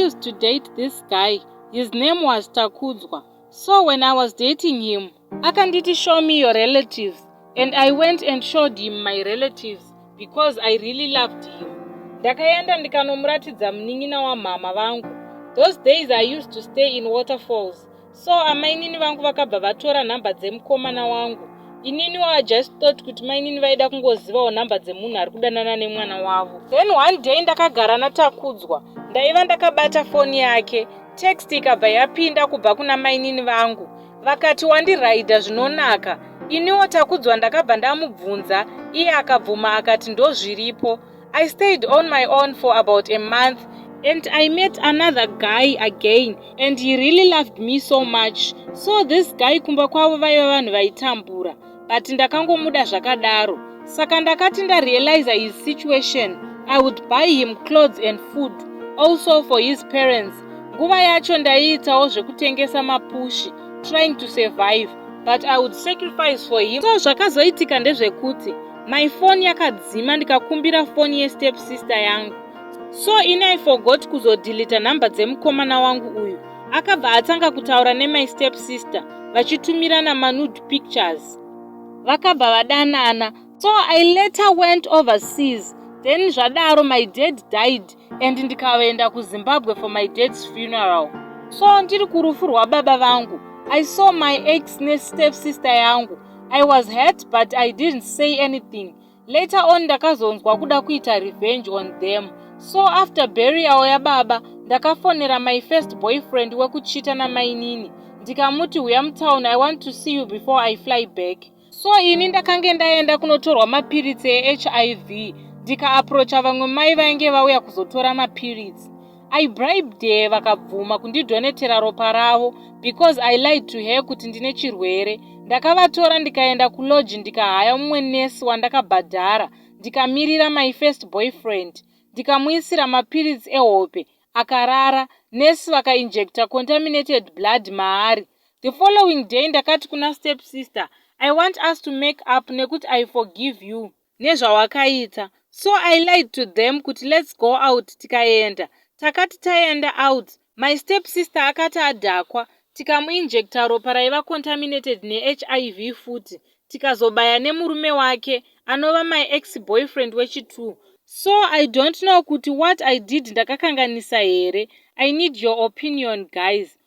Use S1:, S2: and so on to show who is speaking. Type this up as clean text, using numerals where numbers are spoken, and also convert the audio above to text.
S1: I used to date this guy. His name was Takudzwa. So when I was dating him, akanditi, "Show me your relatives," and I went and showed him my relatives because I really loved him. Ndakaenda ndikanomuratidza munin'ina wamhama vangu. Those days I used to stay in Waterfalls, so amainini vangu vakabva vatora nhamba dzemukomana wangu. Ininiwo I just thought kuti mainini vaida kungozivawo nhamba dzemunhu ari kudanana nemwana wavo. Then one day ndakagara naTakudzwa, ndaiva ndakabata foni yake. Text ikabva yapinda kubva kuna mainini vangu, vakati, "Wandiraidha zvinonaka." Iniwo Takudzwa ndakabva ndamubvunza, iye akabvuma akati ndozviripo. I stayed on my own for about a month and I met another guy again, and he really loved me so much. So this guy, kumba kwavo vaiva vanhu vaitambura, but ndakangomuda zvakadaro. Saka ndakati ndarealiza his situation, I would buy him clothes and food, also for his parents. Nguva yacho ndaiitawo zvekutengesa mapushi, trying to survive, but I would sacrifice for him. So zvakazoitika ndezvekuti my phone yakadzima, ndikakumbira foni yestep sister yangu. So ini I forgot kuzodeleta nhamba dzemukomana wangu uyu. Akabva atanga kutaura nemy step sister, vachitumirana manude pictures, vakabva vadanana. So I later went overseas. Then zvadaro my dad died and ndikaenda kuZimbabwe for my dad's funeral. So ndiri kurufu rwababa vangu, I saw my ex nestep sister yangu. I was hurt, but I didn't say anything. Later on ndakazonzwa kuda kuita revenge on them. So after burial yababa, ndakafonera my first boyfriend wekucheata namainini, ndikamuti, "Huya mutown, I want to see you before I fly back." So ini ndakange ndaenda kunotorwa mapiritsi eHIV, ndikaapproacha vamwe mai vainge vauya kuzotora mapiritsi. I bribed her, vakabvuma kundidonatera ropa ravo because I lied to her kuti ndine chirwere. Ndakavatora ndikaenda kulodge, ndikahaya mumwe nesi wandakabhadhara, ndikamirira my first boyfriend, ndikamuisira mapiritsi ehope, akarara. Nesi vakainjecta contaminated blood maari. The following day ndakati kuna step sister, "I want us to make up nekuti I forgive you nezvawakaita." So I lied to them kuti let's go out. Tikaenda. Takati taenda out, my step sister akati adhakwa, tikamuinjecta ropa raiva contaminated neHIV futi, tikazobaya nemurume wake, anova my ex boyfriend wechi2. So I don't know kuti what I did ndakakanganisa here. I need your opinion, guys.